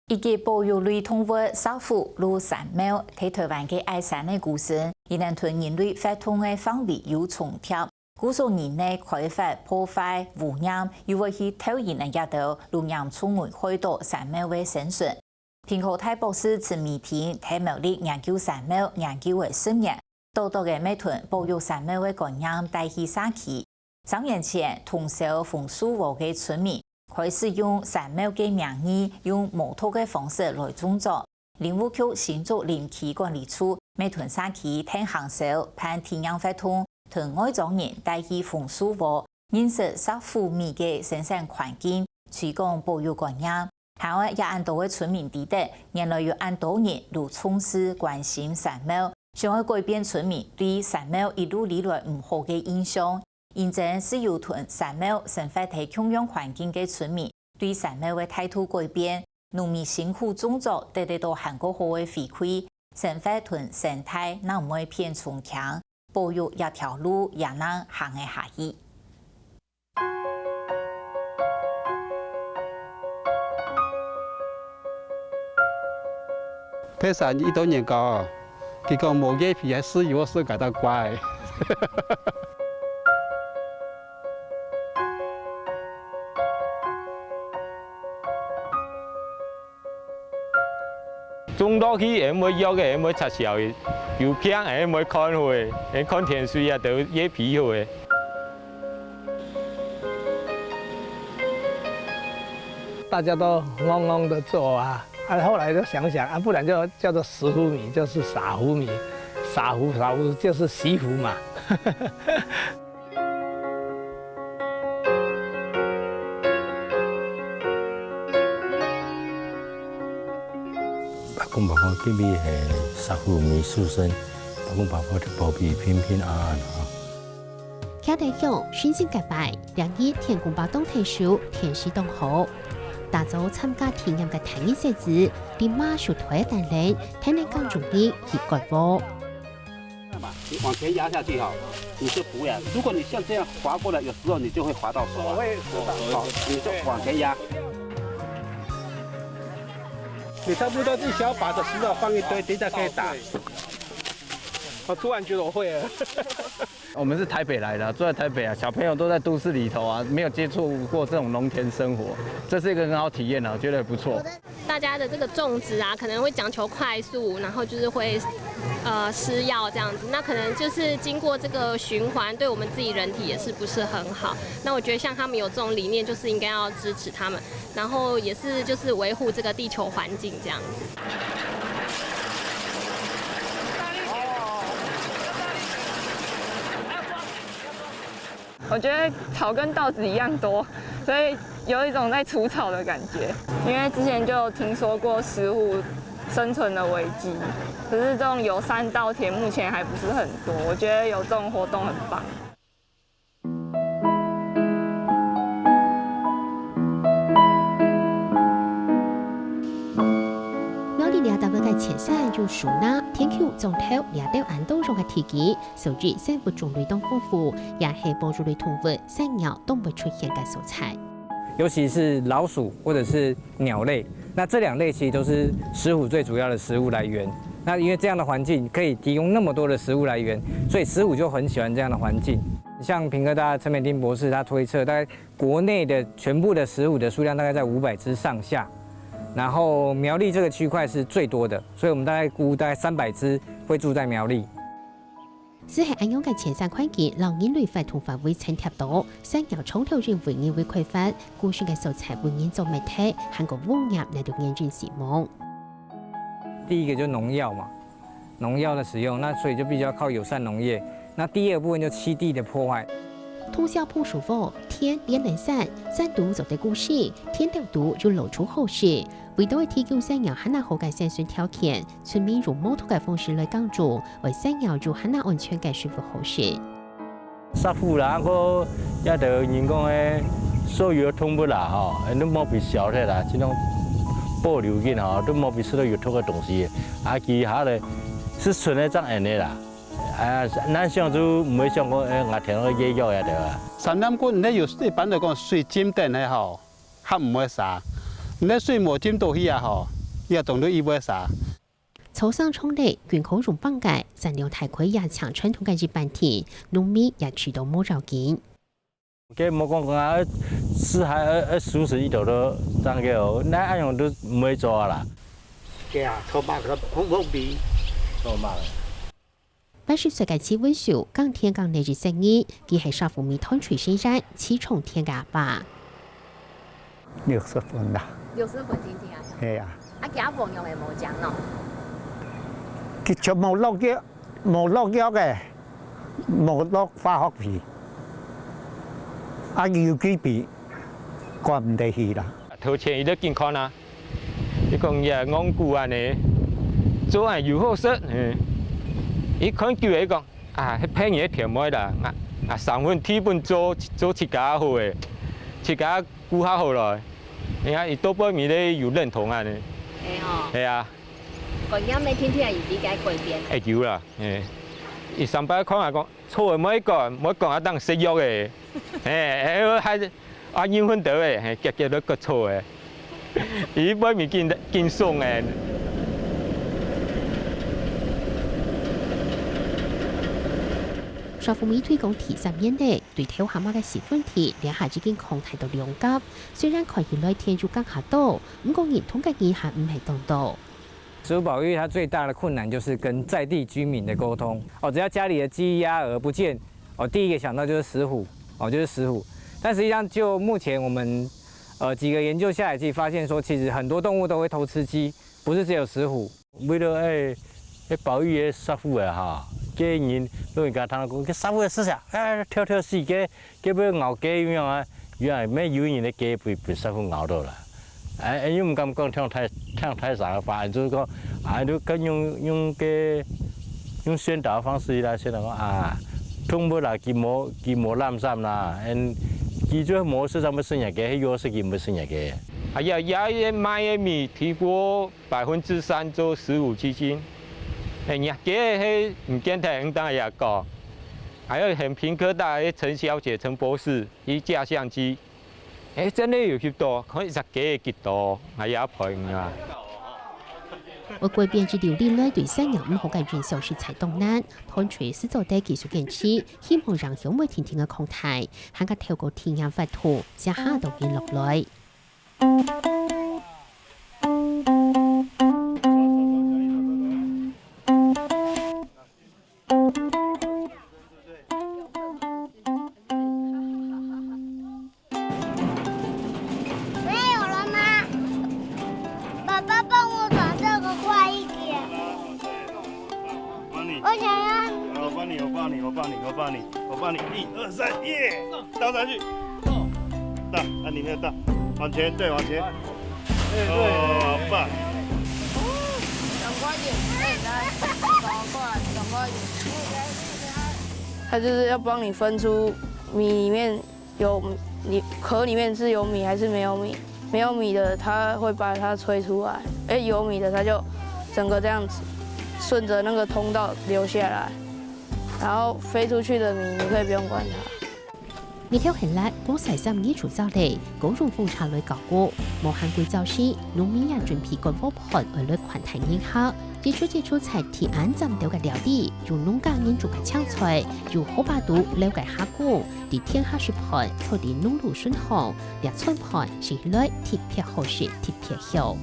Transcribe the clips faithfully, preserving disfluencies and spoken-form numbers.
一級保育類動物石虎入山廟，在臺灣个矮山个孤生，佢等同人類活動个範圍有重疊，故所人類開發、破壞、污染，又會去偷人个這兜，攏嚴重危害到山廟个生存。屏科大博士陳美婷在苗栗研究山廟研究了十年， 多多个乜同保育山廟个觀念帶去社區。三年前，通霄紅樹窩个村民開始用山廟个名義，用無毒个方式來種作。林務局新竹林區管理處乜同社區𢯭行銷，辦體驗活動，同外庄人帶去紅樹窩，認識石虎尾个生產環境，推廣保育觀念。 還愛有恁多个村民知得，原來有恁多人都重視關心山廟，想愛改變村民對山廟一路以來毋好个印象。因真係有同山廟生活在共樣環境个村民，對山廟个態度改變，農民辛苦種作得得到還過好个回饋，生活同生態正毋會變重輕，保育這條路也正行得下去。 別儕一到年糕哦，佢講無月皮還係有事个，當乖。 種落去，會毋會弱个，會毋會拆消个，有病个，會毋會看好个，會看天水啊，都月皮好个。大家都戇戇的做啊，啊，後來就想想啊，不然就叫做石虎尾，就是傻虎尾，傻虎，傻虎就是惜福嘛。 伯公伯婆今日係石虎尾出生，伯公伯婆就保庇平平安安吼。徛在鄉，身心潔白，兩日天公伯當𢯭手，天時當好。打造參加體驗个單人細子，在馬術台个頂頂，天天講中意去割禾。 嘛，你往前压下去哈，你就不会啊。如果你像这样滑过来，有时候你就会滑到手啊。手会滑到。好，你就往前压。你差不多一小把的石头放一堆，等一下可以打。对。我突然觉得我会了。我们是台北来的，住在台北啊，小朋友都在都市里头啊，没有接触过这种农田生活，这是一个很好体验啊，我觉得不错。 大家的这个种植啊，可能会讲求快速，然后就是会，呃，施药这样子。那可能就是经过这个循环，对我们自己人体也是不是很好。那我觉得像他们有这种理念，就是应该要支持他们，然后也是就是维护这个地球环境这样子。 我觉得草跟稻子一样多，所以有一种在除草的感觉。因为之前就有听说过石虎生存的危机，可是这种友善稻田目前还不是很多，我觉得有这种活动很棒。 苗栗這搭位个淺山有樹林、田坵、庄頭這兜恁多樣个地景，所以生物種類當豐富，也係保育類動物山鷗當會出現个所在。尤其是老鼠或者是鸟类，那这两类其实都是石虎最主要的食物来源。那因为这样的环境可以提供那么多的食物来源，所以石虎就很喜欢这样的环境。像屏科大陈美婷博士他推测，大概国内的全部的石虎的数量大概在五百只上下，然后苗栗这个区块是最多的，所以我们大概估大概三百只会住在苗栗。 就係恁樣个淺山環境，摎人類活動範圍層疊到，山鷗長透因為人為開發，孤身个所在分人做滅忒，還過污染，那就眼睛死亡。第一个就农药嘛，农药的使用，那所以就必须要靠友善农业。那第二部分就栖地的破坏。通霄紅樹屋，天連連山，山肚做得孤身，田頭肚又露出好食。為到愛提供山鷗還較好个生存條件，村民用無毒个方式來耕種，愛山鷗有還較安全个食物好食。 石虎啦，還過這兜人講个所有个動物啦吼，都莫分消忒啦，盡量保留緊吼，都莫分食到有毒个東西。啊，其他个係賰个正恁仔啦。啊，咱想就毋會想講，欸，𠊎聽到个藥藥遐兜啊。三點棍，你有一般來講水浸等个吼，較毋會沙。你水無浸倒去啊吼，也當多一尾蛇。草生種个，均可用放个，產量大概也像傳統个一半定，農民也知道無要緊。該無講講啊，食還愛，愛收拾一頭都正个哦，那恁樣都毋會做啊啦。係啊，草肉个，好好味。草肉。 八十歲个徐文秀，耕田耕了一世人，佢係石富美斷炊生產起重田个阿爸。六十分啦。六十分定定啊？係啊。啊，佢阿婆用个無講喏。佢全無落藥，無落藥个，無落化學品。啊，有機肥，管毋得去啦。頭前佢都緊看啊。 佢講也戇牯恁呢，做恁有好食，嗯。佢看久了，佢講，啊，係騙人个騙妹啦，啊，啊，三分地本做，做自家好誒，自家顧較好來。你看，佢到尾尾咧有認同恁呢。係吼。係啊。觀念乜定定有在改變。會有啦，誒，佢上擺看啊講， 錯个莫講，莫講啊，當食藥个。嘿，還，啊，人很多个，嘿，結結都割錯个。佢買物件緊送个。石富美推廣第三年了，對頭下吂个四分地，這下已經擴大到兩甲。雖然看起來田有減較多，毋過認同个人還毋係當多。 石虎保育它最大的困難就是跟在地居民的溝通。哦，只要家裡的雞鴨鵝不見，哦，第一個想到就是石虎，哦，就是石虎。但實際上，就目前我們，呃，幾個研究下來，其實發現說，其實很多動物都會偷吃雞，不是只有石虎。為了愛，愛保育个石虎啊，哈，這人老人家聽到講，該石虎會食啥？哎，跳跳死，該 該會咬雞樣啊，有啊，乜有人个雞分，分石虎咬到啦。哎，哎，又毋敢講，聽大，聽大聲个話，就係講，啊，就跟用，用个，用宣導个方式來宣導講啊，動物啦，佢無，佢無濫糝啦，嗯，佢就無食，怎麼食人家，係有食佢毋食人家。啊，也，也，也賣个米，提供百分之三做食物基金。哎，人家个係毋見忒，應當也講。 還有很平科大个陳小姐、陳博士，佢架相機，哎，真个有翕到，看一隻雞个幾多，哎呀，朋友啊。外國變質榴槤來對山羊毋好个影響實在當難，斷炊師做得繼續堅持，希望影響會定定个擴大，還較透過體驗活動，寫下導引落來。 沒有了嗎？爸爸幫我轉這個快一點。幫你。我想要。來，我幫你，我幫你，我幫你，我幫你，我幫你，一二三，耶！倒下去。倒，啊，你沒有倒，往前，對，往前。 哦，棒。它就是要幫你分出米裡面有，你，殼裡面是有米還是沒有米。沒有米的，它會把它炊出來。欸，有米的，它就整個這樣子順著那個通道流下來，然後飛出去的米，你可以不用管它。 日頭很烈，光曬衫已出燥了，高溫風車來搞過。無閒歸灶時，農民也準備乾鍋飯，愛來款待人客。一桌一桌菜，提恁讚兜个料理，有農家人做个青菜，有河壩肚撈个蝦公，在田下食飯，坐在農路脣項，這餐飯食起來特別好食，特別香。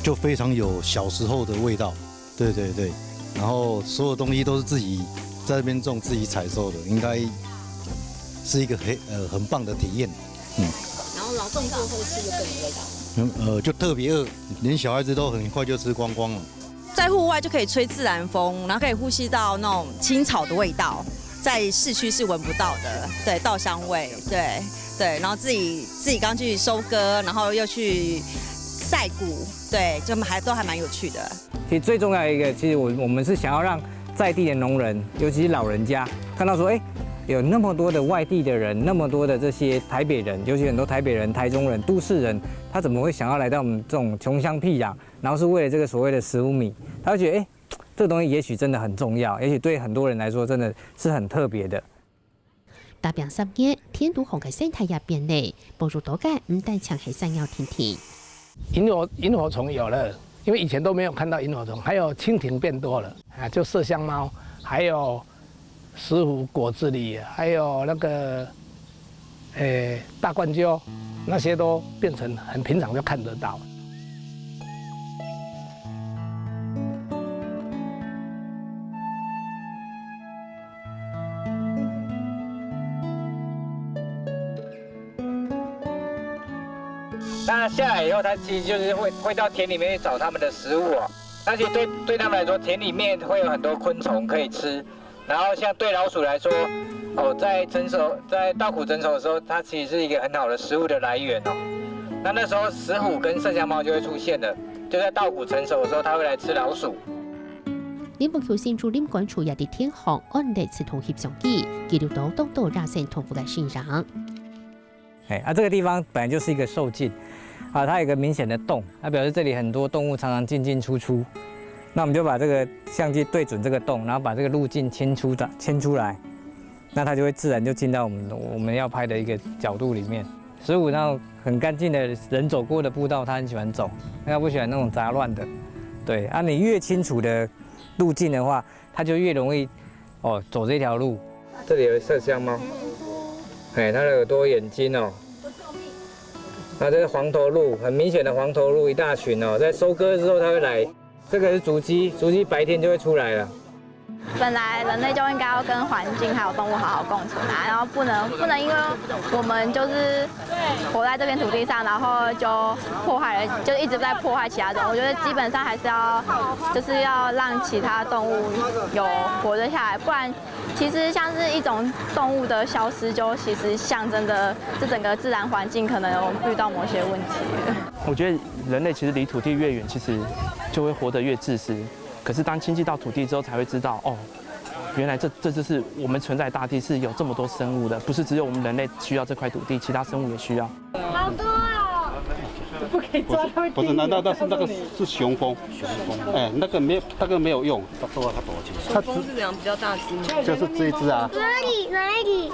就非常有小時候的味道。 對對對，然後所有東西都是自己在那邊種、自己採收的，應該是一個很，呃，很棒的體驗。嗯。然後勞動過後吃就更有味道。嗯，呃，就特別餓，連小孩子都很快就吃光光了。在戶外就可以吹自然風，然後可以呼吸到那種青草的味道，在市區是聞不到的，對，稻香味，對，對，然後自己，自己剛去收割，然後又去曬穀，對，就還，都還蠻有趣的。 其實最重要的一個，其實我，我們是想要讓在地的農人，尤其是老人家，看到說，欸，有那麼多的外地的人，那麼多的這些台北人，尤其很多台北人、台中人、都市人，他怎麼會想要來到我們這種窮鄉僻壤，然後是為了這個所謂的十五米，他會覺得，欸，這個東西也許真的很重要，也許對很多人來說真的是很特別的。 打拚十年，田肚項个生態也變了，哺乳到个毋單淨係山羊定定。萤火萤火虫有了，因为以前都没有看到萤火虫，还有蜻蜓变多了啊，就麝香猫，还有石斛、果子狸，还有那个，诶，大冠鹫，那些都变成很平常就看得到。那下来以后，它其实就是会会到田里面去找它们的食物哦。那其实对对它们来说，田里面会有很多昆虫可以吃。然后像对老鼠来说，哦，在成熟在稻谷成熟的时候，它其实是一个很好的食物的来源哦。那那时候石虎跟麝香猫就会出现了，就在稻谷成熟的时候，它会来吃老鼠。林文球先助林管处也在天空安立自动翕相机，记录到当多野生动物个身影。哎，啊，这个地方本来就是一个兽径，啊，它有一个明显的洞，那表示这里很多动物常常进进出出。那我们就把这个相机对准这个洞，然后把这个路径牵出的牵出来，那它就会自然就进到我们我们要拍的一个角度里面。石虎那种很干净的人走过的步道，它很喜欢走，它不喜欢那种杂乱的。对，啊，你越清楚的路径的话，它就越容易哦走这条路。这里有麝香猫，哎，它的耳朵、眼睛哦，那这是黄头鹭，很明显的黄头鹭一大群哦，在收割之后它会来。这个是竹鸡，竹鸡白天就会出来了。本来人类就应该要跟环境还有动物好好共存啊，然后不能不能因为我们就是活在这片土地上，然后就破坏了，就一直在破坏其他动物。我觉得基本上还是要就是要让其他动物有活得下来，不然其实像是一种动物的消失，就其实象征着这整个自然环境可能有遇到某些问题。我觉得人类其实离土地越远，其实就会活得越自私。可是当亲近到土地之后，才会知道哦，原来这这就是我们存在的大地是有这么多生物的，不是只有我们人类需要这块土地，其他生物也需要。好多哦。不可以抓，它会不是，难道那是那个是雄蜂？哎，那个没有，那个没有用。它多，它多，其实。它雄蜂是怎样比较大只吗？就是这一只啊。哪里哪里？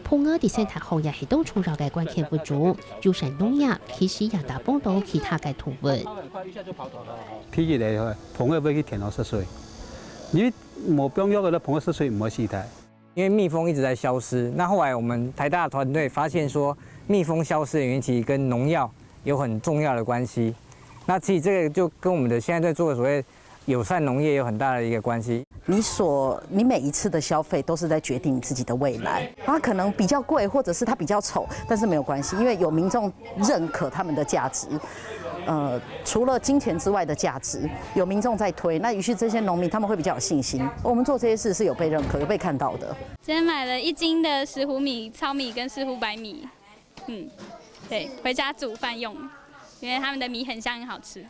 蜂仔在生态行业系当重要个关键物种，友善农业其实也打帮到其他个动物。第一个，蜂仔会去田里食水，你无放药个，蜂仔食水毋会死忒。因为蜜蜂一直在消失，那后来我们台大团队发现说，蜜蜂消失的原因其实跟农药有很重要的关系。那其实这个就跟我们的现在在做的所谓友善农业有很大的一个关系。你所你每一次的消费都是在决定你自己的未来。它可能比较贵，或者是它比较丑，但是没有关系，因为有民众认可他们的价值。呃，除了金钱之外的价值，有民众在推，那于是这些农民他们会比较有信心。我们做这些事是有被认可、有被看到的。今天买了一斤的石斛米、糙米跟石斛白米，嗯，对，回家煮饭用，因为他们的米很香，很好吃。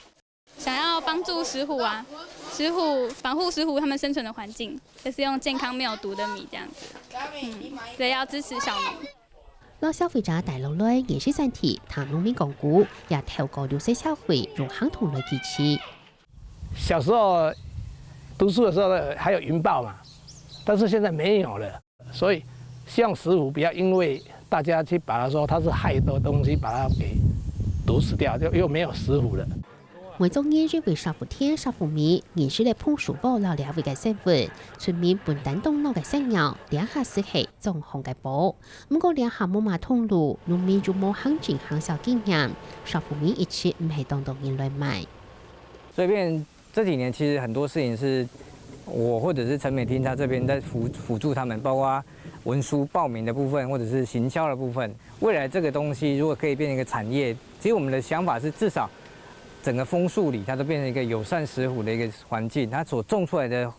想要帮助石虎啊，石虎保护石虎它们生存的环境，就是用健康没有毒的米这样子，嗯，所以要支持小农。老消费者带落来认识山地，听农民讲古，也透过绿色消费用行动来支持。小时候读书的时候呢，还有云豹嘛，但是现在没有了，所以希望石虎不要因为大家去把它说它是害的东西，把它给毒死掉，就又没有石虎了。每种年日为石虎田、石虎米，认识了蜂树窝老了位个生活，村民本担当老个生意，两下是系中行个宝。毋过两下无买通路，农民又无行政行销经验，石虎米一直毋系当多人来买。所以变这几年其实很多事情是我或者是陈美厅他这边在辅辅助他们，包括文书报名的部分，或者是行销的部分。未来这个东西如果可以变成一个产业，其实我们的想法是至少整个枫树里它都变成一个友善石虎的一个环境，它所种出来的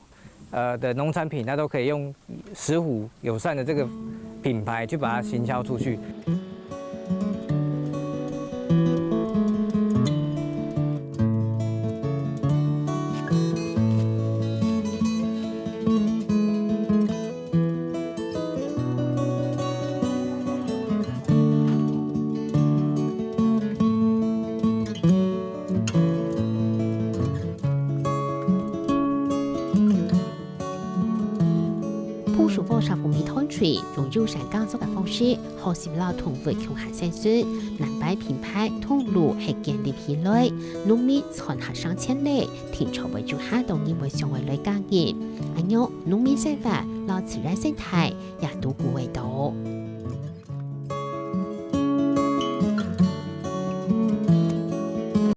呃的农产品，它都可以用石虎友善的这个品牌去把它行销出去。枫树窝石虎米摊主水用友善耕作个方式，學習摎動物共下生存，藍白平排通路係建立起來，農民賺下生錢咧，定著會有下多人會想愛來加入。恁樣，農民生活摎自然生態也都顧會到。